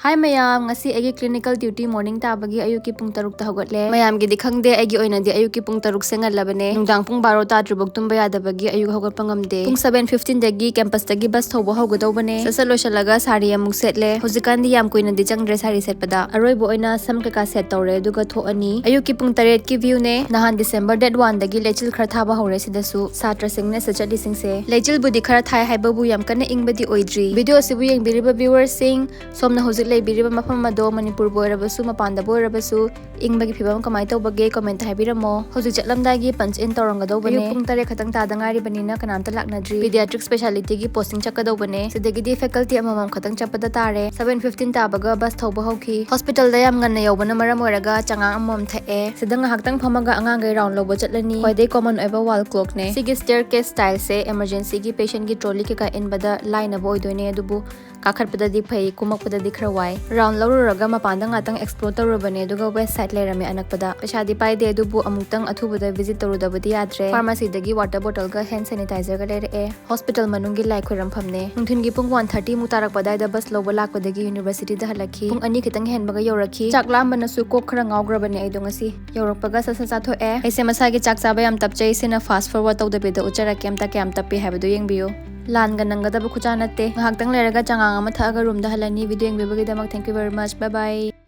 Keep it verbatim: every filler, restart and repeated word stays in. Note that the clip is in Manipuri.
Hi ꯃꯌꯥꯝ, ꯉꯁꯤ ꯑꯩꯒꯤ clinical duty morning ꯇꯥꯕꯒꯤ ꯑꯌꯨꯛꯀꯤ ꯄꯨꯡ ꯇꯔꯨꯛꯇ ꯍꯧꯒꯠꯂꯦ꯫ ꯃꯌꯥꯝꯒꯤꯗꯤ ꯈꯪꯗꯦ, ꯑꯩꯒꯤ ꯑꯣꯏꯅꯗꯤ ꯑꯌꯨꯛꯀꯤ ꯄꯨꯡ ꯇꯔꯨꯛꯁꯦ ꯉꯜꯂꯕꯅꯦ꯫ ꯅꯨꯡꯗꯥꯡ ꯄꯨꯡ ꯕꯥꯔꯣ ꯇꯥꯗ꯭ꯔꯤꯐꯥꯎ ꯇꯨꯝꯕ ꯌꯥꯗꯕꯒꯤ ꯑꯌꯨꯛ ꯍꯧꯒꯠꯄ ꯉꯝꯗꯦ꯫ ꯄꯨꯡ seven fifteen ꯗꯒꯤ campus ꯇꯒꯤ bus ꯊꯧꯕ ꯍꯧꯒꯗꯧꯕꯅꯦ꯫ ꯁꯠ ꯁꯠ ꯂꯣꯏꯁꯤꯜꯂꯒ ꯁꯥꯔꯤ ꯑꯃꯨꯛ ꯁꯦꯠꯂꯦ꯫ ꯍꯧꯖꯤꯛꯀꯥꯟꯗꯤ ꯌꯥꯝ ꯀꯨꯏꯅꯗꯤ ꯆꯪꯗ꯭ꯔꯦ ꯁꯥꯔꯤ ꯁꯦꯠꯄꯗ꯫ ꯑꯔꯣꯏꯕ ꯑꯣꯏꯅ ꯁꯝ ꯀꯩꯀꯥ set ꯇꯧꯔꯦ, ꯑꯗꯨꯒ ꯊꯣꯛꯑꯅꯤ꯫ ꯑꯌꯨꯛꯀꯤ ꯄꯨꯡ ꯇꯔꯦꯠꯀꯤ view ꯅꯦ꯫ ꯅꯍꯥꯟ December date one ꯗꯒꯤ ꯂꯩꯆꯤꯜ ꯈꯔ ꯊꯥꯕ ꯍꯧꯔꯦ ꯁꯤꯗꯁꯨ, ꯁꯥꯇ꯭ꯔꯁꯤꯡꯅ ꯁꯤꯗ ꯆꯠꯂꯤꯁꯤꯡꯁꯦ꯫ ꯂꯩꯆꯤꯜꯕꯨꯗꯤ ꯈꯔ ꯊꯥꯏ ꯍꯥꯏꯕꯕꯨ ꯌꯥꯝ ꯀꯟꯅ ꯏꯪꯕꯗꯤ ꯑꯣꯏꯗ꯭ꯔꯤ꯫ Video ꯑꯁꯤꯕꯨ ꯌꯦꯡꯕꯤꯔꯤꯕ viewer ꯁꯤꯡ, ꯁꯣꯝꯅ ꯍꯧꯖꯤꯛ ꯂꯩꯕꯤꯔꯤꯕ ꯃꯐꯝ ꯑꯗꯣ ꯃꯅꯤꯄꯨꯔꯕꯨ ꯑꯣꯏꯔꯕꯁꯨ ꯃꯄꯥꯟꯗꯕꯨ ꯑꯣꯏꯔꯕꯁꯨ ꯏꯪꯕꯒꯤ ꯐꯤꯕꯝ ꯀꯃꯥꯏꯅ ꯇꯧꯕꯒꯦ comment ꯍꯥꯏꯕꯤꯔꯝꯃꯣ꯫ ꯍꯧꯖꯤꯛ ꯆꯠꯂꯝꯗꯥꯏꯒꯤ punch in ꯇꯧꯔꯝꯒꯗꯧꯕꯅꯦ꯫ ꯑꯌꯨꯛ ꯄꯨꯡ ꯇꯔꯦꯠ ꯈꯛꯇꯪ ꯇꯥꯗ ꯉꯥꯏꯔꯤꯕꯅꯤꯅ ꯀꯅꯥꯝꯇ ꯂꯥꯛꯅꯗ꯭ꯔꯤ꯫ Pediatric speciality ꯒꯤ posting ꯆꯠꯀꯗꯧꯕꯅꯦ꯫ ꯁꯤꯗꯒꯤꯗꯤ faculty ꯑꯃꯃꯝ ꯈꯛꯇꯪ ꯆꯠꯄꯗ ꯇꯥꯔꯦ꯫ Seven fifteen ꯇꯥꯕꯒ bus ꯊꯧꯕ ꯍꯧꯈꯤ꯫ Hospital ꯗ ꯌꯥꯝ ꯉꯟꯅ ꯌꯧꯕꯅ ꯃꯔꯝ ꯑꯣꯏꯔꯒ ꯆꯉꯥꯡ ꯑꯃꯃꯝ ꯊꯛꯑꯦ꯫ ꯁꯤꯗ ꯉꯥꯏꯍꯥꯛꯇꯪ ꯐꯝꯃꯒ ꯑꯉꯥꯡꯈꯩ round ꯂꯧꯕ ꯆꯠꯂꯅꯤ꯫ ꯈ꯭ꯋꯥꯏꯗꯩ common ꯑꯣꯏꯕ wall clock ꯅꯦ꯫ ꯁꯤꯒꯤ staircase style ꯁꯦ emergency ꯒꯤ patient ꯒꯤ trolley ꯀꯩꯀꯥ ꯏꯟꯕꯗ ꯂꯥꯏꯅꯕ ꯑꯣꯏꯗꯣꯏꯅꯦ, ꯑꯗꯨꯕꯨ ꯀꯥꯈꯠꯄꯗꯗꯤ ꯐꯩ, ꯀꯨꯝꯃꯛꯄꯗꯗꯤ ꯈꯔ ꯋꯥꯏ꯫ Round ꯂꯧꯔꯨꯔꯒ ꯃꯄꯥꯟꯗ ꯉꯥꯛꯇꯪ explore ꯇꯧꯔꯨꯕꯅꯦ, ꯑꯗꯨꯒ west side ꯂꯩꯔꯝꯃꯦ ꯑꯅꯛꯄꯗ꯫ ꯄꯩꯁꯥꯗꯤ ꯄꯥꯏꯗꯦ, ꯑꯗꯨꯕꯨ ꯑꯃꯨꯛꯇꯪ ꯑꯊꯨꯕꯗ visit ꯇꯧꯔꯨꯗꯕꯗꯤ ꯌꯥꯗ꯭ꯔꯦ꯫ Pharmacy ꯗꯒꯤ water bottle ꯒ hand sanitizer ꯒ ꯂꯩꯔꯛꯑꯦ꯫ Hospital ꯃꯅꯨꯡꯒꯤ ꯂꯥꯏ ꯈꯣꯏꯔꯝꯐꯝꯅꯦ꯫ ꯅꯨꯡꯊꯤꯟꯒꯤ ꯄꯨꯡ one thirty ꯃꯨꯛ ꯇꯥꯔꯛꯄ ꯑꯗꯥꯏꯗ bus ꯂꯧꯕ ꯂꯥꯛꯄꯗꯒꯤ university ꯗ ꯍꯜꯂꯛꯈꯤ꯫ ꯄꯨꯡ ꯑꯅꯤ ꯈꯤꯇꯪ ꯍꯦꯟꯕꯒ ꯌꯧꯔꯛꯈꯤ꯫ ꯆꯥꯛ ꯂꯥꯝꯕꯅꯁꯨ ꯀꯣꯛ ꯈꯔ ꯉꯥꯎꯈ꯭ꯔꯕꯅꯦ ꯑꯩꯗꯣ ꯉꯁꯤ꯫ ꯌꯧꯔꯛꯄꯒ ꯁꯠ ꯁꯠ ꯆꯥꯊꯣꯛꯑꯦ꯫ ꯑꯩꯁꯦ ꯃꯁꯥꯒꯤ ꯆꯥꯛ ꯆꯥꯕ ꯌꯥꯝ ꯇꯞꯆꯩ, ꯁꯤꯅ fast forward ꯇꯧꯗꯕꯤꯗ ꯎꯠꯆꯔꯛꯀꯦ, ꯑꯝꯇ ꯀꯌꯥꯝ ꯇꯞꯄꯤ ꯍꯥꯏꯕꯗꯨ ꯌꯦꯡꯕꯤꯌꯨ꯫ ꯂꯥꯟꯒ ꯅꯪꯒꯗꯕ ꯈꯨꯆꯥ ꯅꯠꯇꯦ꯫ ꯉꯥꯏꯍꯥꯛꯇꯪ ꯂꯩꯔꯒ ꯆꯉꯥꯡ ꯑꯃ ꯊꯛꯑꯒ room the ꯍꯜꯂꯅꯤ꯫ Video ꯌꯦꯡꯕꯤꯕꯒꯤꯗꯃꯛ thank you very much. Bye bye.